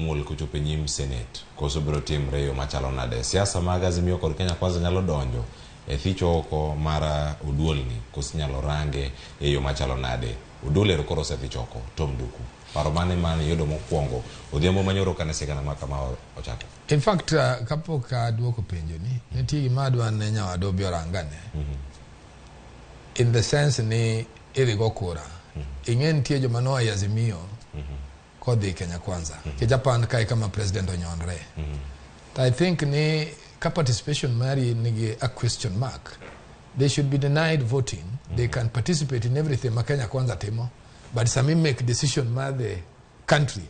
muol kochopo e nyim Senate, koso biro timre e yo machalo nade? Siasa mag Azimio kod Kenya Kwanza nyalo donjo e thich oko mar Oduolni, koso inyalo range e yo machalo nade? Oduol ero koro osethich oko, Tom Duku. Paro mane mane iyudo mokwongo odhiambo manyoro kane sigana ma kama ochako? In fact, kapok aduoko penjoni, nitie gima adwa ne nyawadu obi orangane. In the sense ni idhi go kura. Ing'e nitie joma noa e Azimio kodhi Kenya Kwanza. Nikech apan kae kama president onyonre. To I think ni ka participation mari nigi a question mark, they should be denied voting. They can participate in everything ma Kenya Kwanza timo, but sami make decision mar the country,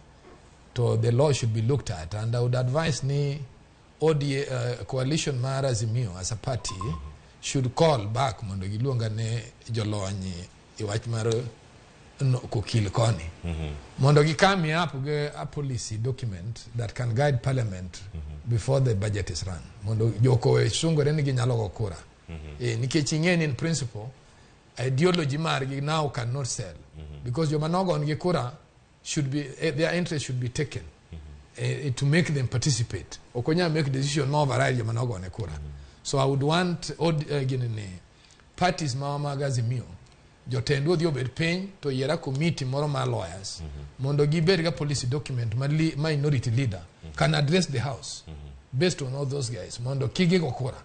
to the law should be looked at. And I would advise ni ODA, coalition mar Azimio as a party should call back mondo giluonga ne jolony e wach mar no, kokil koni mondo gi come up gi a policy document that can guide parliament before the budget is run, mondo joko we sungore ni ginyalo go kura. Nikech ing'e ni in principle ideology margi now cannot sell because joma nogon gi kura should be their interest should be taken to make them participate. Ok onyal make decision ma override joma nogone kura. So I would want gini ni parties ma mag Azimio, jotendwa odhi obed piny to yiera committee moro mar lawyers mondo gibed ga policy document ma minority leader can address the house based on all those guys mondo kik gigo kura.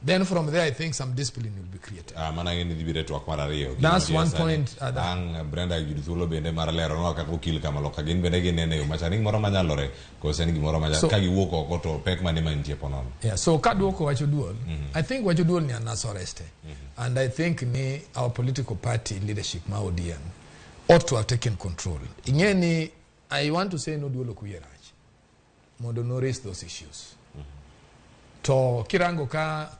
Then from there I think some discipline will be created. Ah, mana ng'e ni dhi biro e twak mar ariyo. That's Gima one sani. point, Ang' Brenda yud thuolo bende mar leronwa kaka okil kamaloka gin bende ginene yo machal. Ni gimoro manyalore koso en gimoro manyalore ka giwuok oko to pek mane mantie ponono. Yeah, so kaduoko wach Oduol, I think wach Oduol ni anasoreste. And I think ni our political party leadership ma ODM ought to have taken control. Ing'e ni I want to say no Oduol ok wiye rach mondo no raise those issues. To kirango ka